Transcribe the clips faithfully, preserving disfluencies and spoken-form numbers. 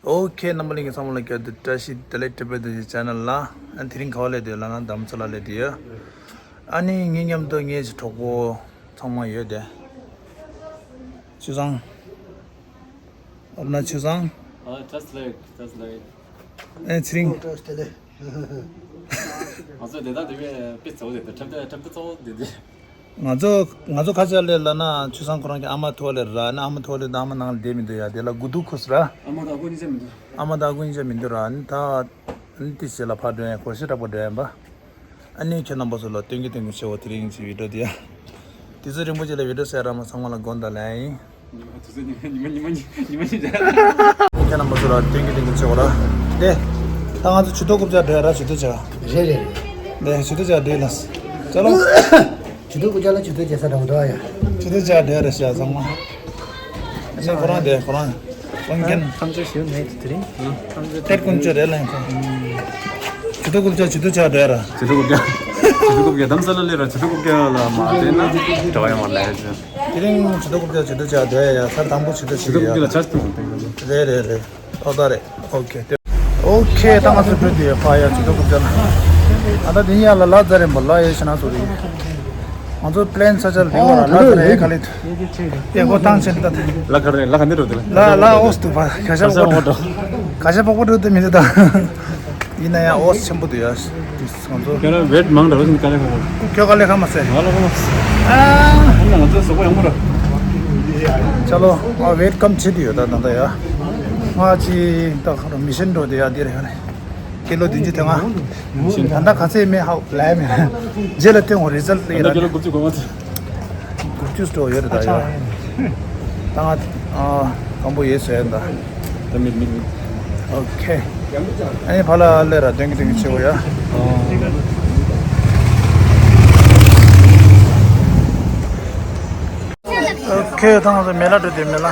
ཨོ་ཁེ། རྣམ་པ་ལྷན་རྒྱས་ཚང་མ་ལ་བསྐྱར་དུ་བཀྲ་ཤིས་བདེ་ལེགས། ཊི་བི་དེ་ཅེ་ནལ་ལ། ཨ་ནི་དེ་རིང་ག་པར་སླེབས་བསྡད་ཡོད་ལབ་ན་རྡ་རམ་ས་ལ་སླེབས་བསྡད་ཡོད། ཨ་ནི་ངའི་མཉམ་དུ་ངའི་གྲོགས་པོ་ཚང་མ་ཡོད་དེ། ཆོས་བཟང་། ཨོ་ན་ཆོས་བཟང་། ཨ། བཀྲ་ཤིས་བདེ་ལེགས། བཀྲ་ཤིས་བདེ་ལེགས། ཨེ་ཚེ་རིང་། ཨོ། བཀྲ་ཤིས་བདེ་ལེགས། ང་ཚོ་དེ་དག་དེ་བས་དཔེ་གཙོ་བོ་དེ་འདུག་འཁྲབ་སྟེ་འཁྲབ་སྟེ་གཙོ་བོ་དེ་འདུག་ང་ཚོ་ང་ཚོ་ཁ་ཤས་ལས་ལབ་ན་ཆོས་བཟང་ཁོ་རང་གི་ཨ་མ་ཐུག་ལས་ར། ཨ་ནི་ཨ་མ་ཐུག་ལས་ད་ཨ་མ་ནང་ལ་བསྡད་མི་འདུག་ཡ། དེ་ལ་དགུ་ཐུག་ཁུག་ར། ཨ་མ་དང་ཨ་ཁུ་གཉིས་ཆ་མི་འདུག་ཨ་མ་དང་ཨ་ཁུ་གཉིས་ཆ་མི་འདུག་ར། ཨ་ནི་ད་ཨ་ནི་ཏི་སེ་ལ་ཕར་འགྲོ་ཡ། སྒོར་གཞས་འཁྲབ་པར་འགྲོ་ཡ་ཡིན་པ། ཨ་ནི་ཁྱེད་རྣམ་པ་ཚོ་ལ་སྟོན་གི་སྟོན་གི་ཆེ་བོ་དེ་རིང་གི་བི་ཌི་ཡོ་དེ་ཡ། དུས་ཚོད་རིང་པོ་ཅིག་ལ་བི་ཌི་ཡོ་གསན་ར་མ་ཚང་མ་ལ་དགོངས་དག་ལན་ཡིན། ཉི་མ་དུས་ཚོད་ཉི་མ་ཉི་མ་ཉི་མ་ཉི་མ་ཉི་མ་ཉི་མ། ཁྱེད་རྣམ་པ་ཚོ་ལ་སྟོན་གི་སྟོན་གི་ཆེ་བོ་ར། དེ། ད་ང་ཚོ་ཇུས་གཏོགས་རྐུབ་བཀྱག་འགྲོ་ཡ་ར། ཇུས་གཏོགས་བྱ། རེད་རེད་རེད། དེ་ཇུས་གཏོགས་བྱ་འགྲོ་ལ། ཅ་ལོ། ཇུས་གཏོགས་རྐུབ་བཀྱག་ལ་ཇུས་གཏོགས་བྱེད་ས་འདྲ་བོ་འདུག་ཡ། ཇུས་གཏོགས་བྱ་འགྲོ་ཡ་ར་ཤ་ཚང་མ། ཨ་ནི་ཁོ་རང་དེ་ཁོ་རང་། ཁོང་མཁན། ཁམས་ཆོས་ཞུ་ནས་དེ་རིང་། ཁམས་ཆོས་དེར་ཀུན་སྤྱོད་རེད་ལ་ཡིན་ཁོང་། ཇུས་གཏོགས་རྐུབ་བཀྱག་ཇུས་གཏོགས་བྱ་འགྲོ་ཡ་ར། ཇུས་གཏོགས་རྐུབ་བཀྱག་ཇུས་གཏོགས་རྐུབ་བཀྱག་རྡ་རམ་ས་ལ་སླེབས་ར། ཇུས་གཏོགས་རྐུབ་བཀྱག་ལ་མ་བསྡད་ན་གྲྭ་པ་ཡོང་བ་ལས་ཅི། དེ་རིང་ཇུས་གཏོགས་རྐུབ་བཀྱག་ཇུས་གཏོགས་བྱ་འགྲོ་ཡ་ཡ། ཚར་དང་པོ་ཇུས་གཏོགས་ཇུས་གཏོགས་རྐུབ་བཀྱག་ལ་ཆར་ཐུབ་རེད་རེད་རེད། ཨོ་ད་རེད། ཨོ་ཁེ། ཨོ་ཁེ། ད་ང་ཚོ་འགྲོ་དུས་ཕ་ཡ་ཇུས་གཏོགས་རྐུབ་བཀྱག་ལ། ཨ་ད་དེ་ཡ་ལ་ལ་ཛ་རེ་འབོ་ལ་ཡེ་ཤ་ན་ཚོ་རེད། ང་ཚོ་པི་ལེན་ས་ཆ་ལ་ལེགས་བ་ར། ལ་ཛ་རེ་ག་ལེ་ཐུ། ཡེ་གོ་ཏང་ཆེན་ད། ལ་ཁ་རེ་ལ་ཁ་འདི་རོ་དེ་ལ། ལ་ལ་ཨོ་སྟུ་བ་ག་ཤ་པོ་འགྲོ། ག་ཤ་པོ་འགྲོ་དེ་མི་འདི་ད། ཡིན་ན་ཡང་ཨོ་ཆེན་པོ་འདུག་ཡ། ང་ཚོ་ཁྱོད་རང་ཝེད་མང་དྲགས་ཟིན་ག་ལེ་ཁ་མ། ཁྱོད་ག་ལེ་ཁ་མ་ཟེར། ང་ལ་ཁ་མ་ཟེར། ཨ། ང་ཚོ་གཟུགས་པོ་ཡག་མོ་ར། ཅ་ལོ། ཨ་ཝེད་ཀམ་བྱེད་དུ་ཡོད་ད་ད་ད་ཡ། ང་ཅི་ད་ཁ་རོ་མི་ཤེན་འགྲོ་དེ་ཡ་དེ་རེད་ཡ་རེད། ཀི་ལོ་བདུན་ཅུ་དོན་ལྔ། ད་ལྟ་ག་ཚད་མེད་ཧ་ལས་མེད། རྗེས་ལ་སྟོན་འོ་རི་ཛལ་ལ་ཡིན་ད་ལ། ཀི་ལོ་དགུ་བཅུ་གོ་མ་ཚད། དགུ་བཅུ་སྤྲོ་ཡོད་རེད་ད་ཡ། ད་ང་ཨ་གང་པོ་ཡོད་ཟེར་ད། ད་མིད་མིད་མིད། ཨོ་ཁེ། ཨ་ནི་ཕ་ལ་ལེ་ར་དོན་གི་དོན་གི་ཆེ་བོ་ཡ། ཨོ་ཁེ། ད་ང་ཚོ་མེ་ལ་འགྲོ་དེ་མེ་ལ།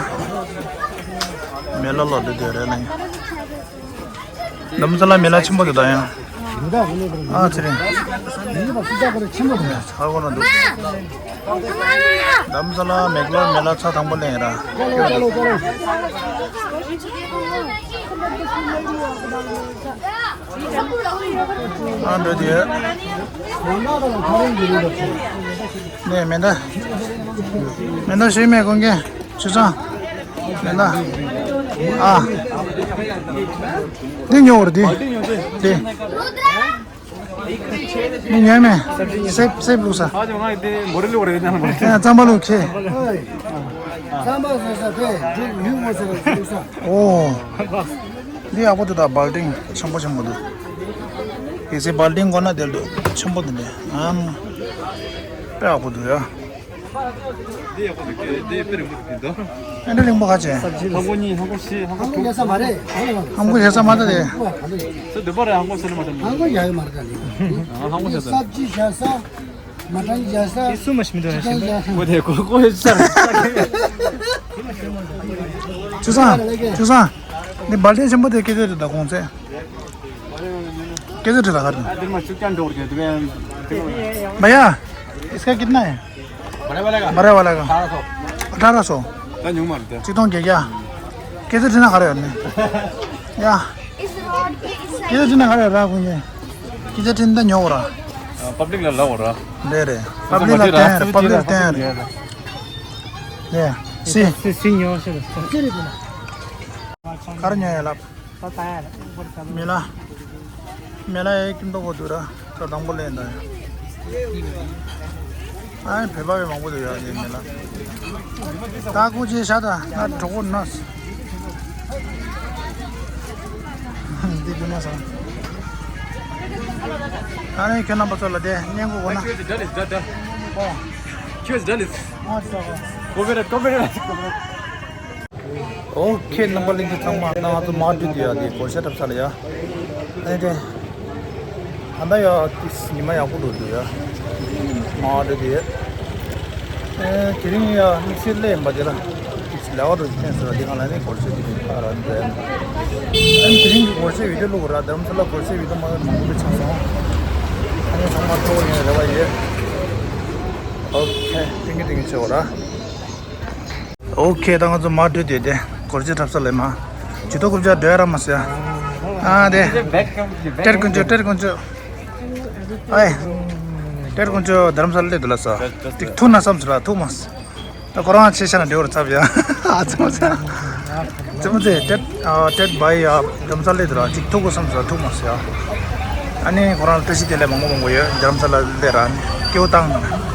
མེ་ལ་ལོ་འགྲོ་དེ་རེད་ལ་ཡ། རྡ་རམ་ས་ལ་མེ་ལ་ཆེན་པོ་དེ་ད་ཡང་། ཨ་ཚེ་རིང་། ཧ་གོ་ན་འདུག་རྡ་རམ་ས་ལ་མེག་ལོར་མེ་ལ་ཚ་དང་པོ་ལེན་ར། ཨ་འདོད་དེ། ནས་མེ་མདའ། མེ་མདའ་ཞུས་མེད་ཀུན་མཁྱེན། ཆུ་ཚང་། ལེན་ད། ཨ། འདི་ཉོ་བར་འདི། འདི། འདི་ཉོས་མེད། སེབ་སེབ་བླུགས་ས། ཨ་ཅོ་ང་འདི་མོ་རེ་བླུགས་རེད་ན་མོ་རེ། ཨ་རྩམ་པ་བླུགས་ཁེ། རྩམ་པ་བཟོས་ས་དེ་འདི་ཉོས་མོ་ཟེར་བླུགས་ས། ཨོ། འདི་ཡག་པོ་འདུག་ད་བལ་ཏིང་ཆེན་པོ་ཆེན་པོ་འདུག་ཡེ་སེ་བལ་ཏིང་གོ་ན་དེ་འདུག་ཆེན་པོ་འདི་འདྲ། ཨམ། དཔེ་ཡག་པོ་འདུག་ཡ། འདི་ཡག་པོ་འདུག་འདི་དཔེ་རིང་པོ་འདུག་འདི་འདུག་ཨ་འདྲ་རིང་པོ་ག་ཅེ། ཧང་གོ་གཉིས་ཧང་གོ་བཞི་ཧང་གོ་ཧང་གོ་དྲུག་ཡ་ས་མ་རེད། ཧང་གོ་ཡ་ས་མ་རེད། ཧང་གོ་ཡ་ས་མ་རེད། ཧང་གོ་ཡ་ཡ་མ་རེད་ད་ལེ། ཧང་གོ་ཡ་ས། སབ་ཇི་བཞག་ས། མ་ཏང་བཞག་ས། དེ་སུ་མ་ཤི་མི་འདུག་ཡ་ཤི་མི། གོ་དེ་གོ་གོ་ཡ་ས། ཆུ་སང་ཆུ་སང་། འདི་བལ་ཏིང་ཆེན་པོ་དེ་སྐད་ཆ་རེད་ད་གོང་ཚད། कैसे ठेला खरीदना? अरे मैं चुप क्या डोर के तुम्हें। भैया, इसका कितना है? बड़े वाले का। बड़े वाला का। अठारह सौ। अठारह सौ। का न्यू मारते हैं। चितों के क्या? कैसे ठेला खा रहे हो? या। इस रोड पे इस साइड। कैसे ठेला खा रहे हो? रात को ये। कैसे ठेला न्यू हो रहा? पब्लिक ला हो रहा। दे रहे। पब्लिक ला रास्ते। पब्लिक ला। ये। सी। सी न्यू से। कर न्यू है ला། མེ་ལ། མེ་ལ་ཡའི་ཀིན་པ་གོ་དུ་ར། ད་དང་པོ་ལེན་ད། ཨ་བོད་པ་བའི་མང་པོ་དུ་ཡ་ཡིན་མེ་ལ། ད་ཀུ་ཅི་ཤ་ད་ང་གྲོགས་པོ་ན། འདི་དུ་ན་ས། ཨ་ནི་ཁྱོད་རྣམ་པ་ཚོ་ལ་དེ་སྙན་གོ་གོ་ན། ཁྱོད་ད་ལེ། ཨོ། ཁྱོད་ད་ལེ། ཨོ་ད་ལེ། ཨོ་ཁེ། རྣམ་པ་ལྷན་རྒྱས་ཚང་མ་ད་ང་ཚོ་མར་འགྲོ་དུས་ཡ་དེ་སྒོར་གཞས་འཁྲབ་ས་ལ་ཡ། ཨ་ནི་དེ། ད་ལྟ་ཡ་ཏིས་ཉི་མ་ཡག་པོ་འགྲོ་འདུག་ཡ། མར་འགྲོ་དུས་ཡ། ཨེ་དེ་རིང་ཡ་དམིགས་བསལ་ལས་ཡིན་པ་དེ་ལ། ཏིས་ལས་ཀ་འགྲོ་རྒྱུ་ཐེངས་སུ་ལ་དེ་ག་ལ་ནི་སྒོར་གཞས་དེ་གི་ཁ་ར་འདྲ་ཡ། ཨ་ནི་དེ་རིང་གི་སྒོར་གཞས་བི་ཌིའོ་བླུག་ར། རྡ་རམ་ས་ལ་སྒོར་གཞས་བི་ཌིའོ་མ་མང་པོ་ཆགས་སོང་། ཨ་ནི་ཚང་མ་ཐུགས་ཡོད་རེ་བ་ཡོད། ཨོ་ཁེ། ཏིང་གི་ཏིང་གི་ཆེ་བ་ར། ཨོ་ཁེ། ད་ང་ཚོ་མར་འགྲོ་དུས་དེ་སྒོར་གཞས་འཁྲབ་ས་ལ་མ། ཇུས་གཏོགས་རྐུབ་བཀྱག་སྡོད་ར་མ་ཟེར། ཨ་དེ། ཏྲེར་དཀོན་མཆོག་ཏྲེར་དཀོན་མཆོག་ཨེ། ཏྲེར་དཀོན་མཆོག་རྡ་རམ་ས་ལ་སླེབས་འདུག་ལ་ས། ཅིག་ཐུག་ན་བསམ་ཟེར་ལ་ཐུག་མ་སོང་། ད་ཁོ་རང་ཆེ་ཤ་ན་འདྲེ་བར་ཚབ་ཡ། ཨ་ཙི་མ་ཙི། ཙི་མ་ཙི་ཏྲེར་ཨ་ཏྲེར་བ་ཡ་རྡ་རམ་ས་ལ་སླེབས་འདུག་ལ་ཅིག་ཐུག་དགོས་བསམ་ཟེར་ལ་ཐུག་མ་སོང་ཡ། ཨ་ནི་ཁོ་རང་བཀྲ་ཤིས་བདེ་ལེགས་མང་པོ་མང་པོ་ཡོད། རྡ་རམ་ས་ལ་སླེབས་ར་ནི་སྐྱེ་བོ་བཏང་།